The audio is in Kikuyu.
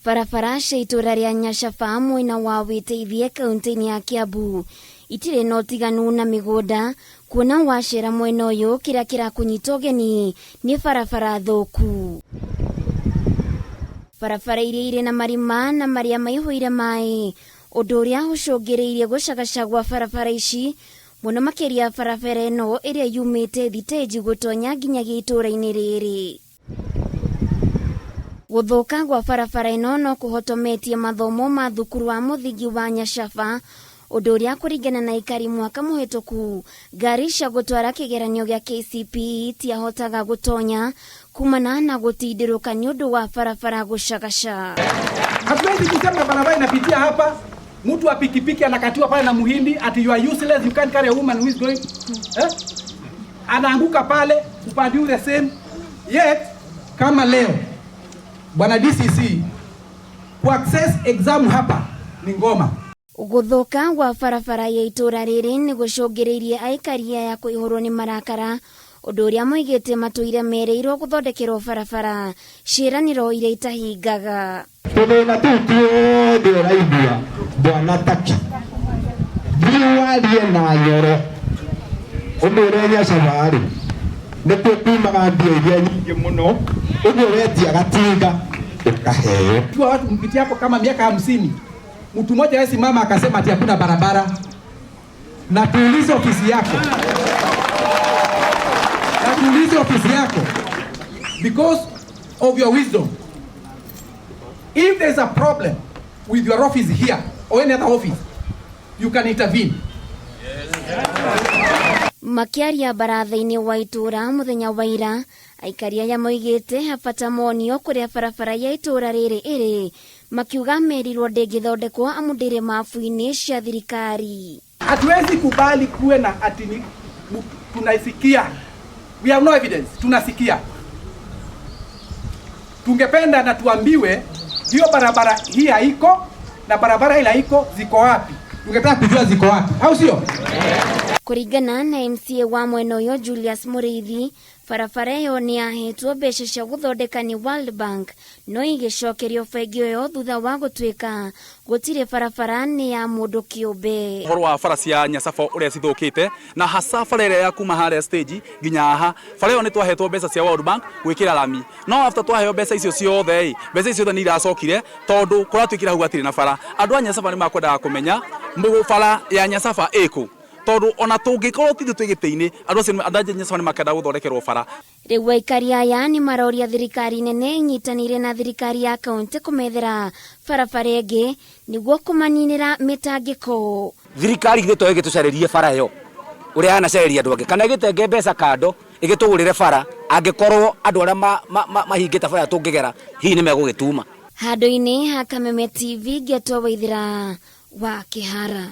Barabara cia itũra rĩa Nyacaba mwena wa Wĩteithie kaunti-inĩ ya Kiambu itirĩ na ũtiganu na mĩgũnda, kuona wacera mwena ũyũ kĩrĩa kĩrakũnyita ũgeni nĩ barabara thũku. Barabara iria irĩ na marima na marĩa maihũire maĩ, ũndũ ũrĩa ũcũngĩrĩirie gũcagaca gwa barabara ici, mũno makĩria barabara ĩno ĩrĩa yumĩte thitĩnji gũtonya nginyagia itũra-inĩ rĩrĩ. Gũthũka gwa barabara ĩno no kũhotometie mathomo ma thukuru wa mũthingi wa Nyacaba, ũndũ ũrĩa kũringana na aikari mwaka mũhĩtũku ngari cia gũtwara kĩgeranio gĩa KCPE itiahotaga gũtonya kumana na gũtindĩrũka nĩ ũndũ wa barabara gũcagaca. Hatuwezi kusema barabara inapitia hapa, mtu wa pikipiki anakatiwa pale na muhindi ati you are useless, you can't carry a woman who is going, eh? Anaanguka pale upande ule same. Yet kama leo bwana DCC ku access exam hapa ni ngoma. Gũthũka gwa barabara ya itũra rĩrĩ nĩ gũcũngĩrĩirie aikari aya kũihũrwo nĩ marakara, ũndũ ũrĩa moigĩte matũire merĩirwo gũthondekerwo barabara ciĩranĩro iria itahingaga. Tũthĩna tũu tuothe ũraigua bwana Taki, thiĩ warie na Nyoro ũmwĩre Nyacaba-rĩ nĩkuo kumaga mbia iria nyingĩ mũno, ũguo wetia gatinga ũkaheo. Kwa watu mpitia hapo kama miaka 50, mtu mmoja alisimama akasema ati hakuna barabara. Na tuulize ofisi yako. Na tuulize ofisi yako. Because of your wisdom. If there's a problem with your office here or any other office, you can intervene. Makiaria baratha-inĩ wa itũra mũthenya wa ira, aikari aya moigĩte habata monio kũrĩa barabara ya itũra rĩrĩ ĩrĩ, makiuga merirwo ndĩngĩthondekwo amu ndĩrĩ mabu-inĩ cia thirikari. Hatuwezi kubali kuwe na ati ni tunaisikia. We have no evidence, tunasikia. Tungependa na tuambiwe hiyo barabara hii haiko na barabara ile haiko, ziko wapi? Tungetaka kujua ziko wapi, au sio? Kũringana na MCA wa mwena ũyũ Julius Mũrĩithi, barabara ĩyo nĩ yahetwo mbeca cia gũthondeka nĩ World Bank, no igĩcokerio bengi ĩyo thutha wa gũtuĩka gũtirĩ barabara nĩ ya mũndũ kĩũmbe. Ũhoro wa bara cia Nyacaba ũrĩa cithũkĩte, na hasa bara ĩrĩa ya kuma harĩa stage nginya haha, bara ĩyo nĩ twahetwo mbeca cia World Bank gwĩkĩra rami, no after twaheo mbeca icio ciothe ĩ, mbeca icio ciothe nĩ iracokire tondũ kũratuĩkire hau hatirĩ na bara. Andũ a Nyacaba nĩ makwendaga kũmenya bara ya Nyacaba ĩkũ, tondũ ona tũngĩkorwo tithuĩ twĩ gĩtĩ-inĩ, andũ acio andũ a Nyacaba nĩ makenda gũthondekerwo bara. Rĩu aikari aya nĩ maroria thirikari nene ĩnyitanĩire na thirikari ya kaunti kũmethera barabara ĩngĩ nĩguo kũmaninĩra mĩtangĩko. Thirikari ithuĩ to ĩgĩtũcarĩrie bara ĩyo ũrĩa yanacarĩria andũ angĩ, kana ĩgĩtenge mbeca kando ĩgĩtũgũrĩre bara, angĩkorwo andũ arĩa mahingĩte bara tũngĩgera hihi nĩ megũgĩtuma. Handũ-inĩ ha Kameme TV, Ngeto Waithĩra wa Kĩhara.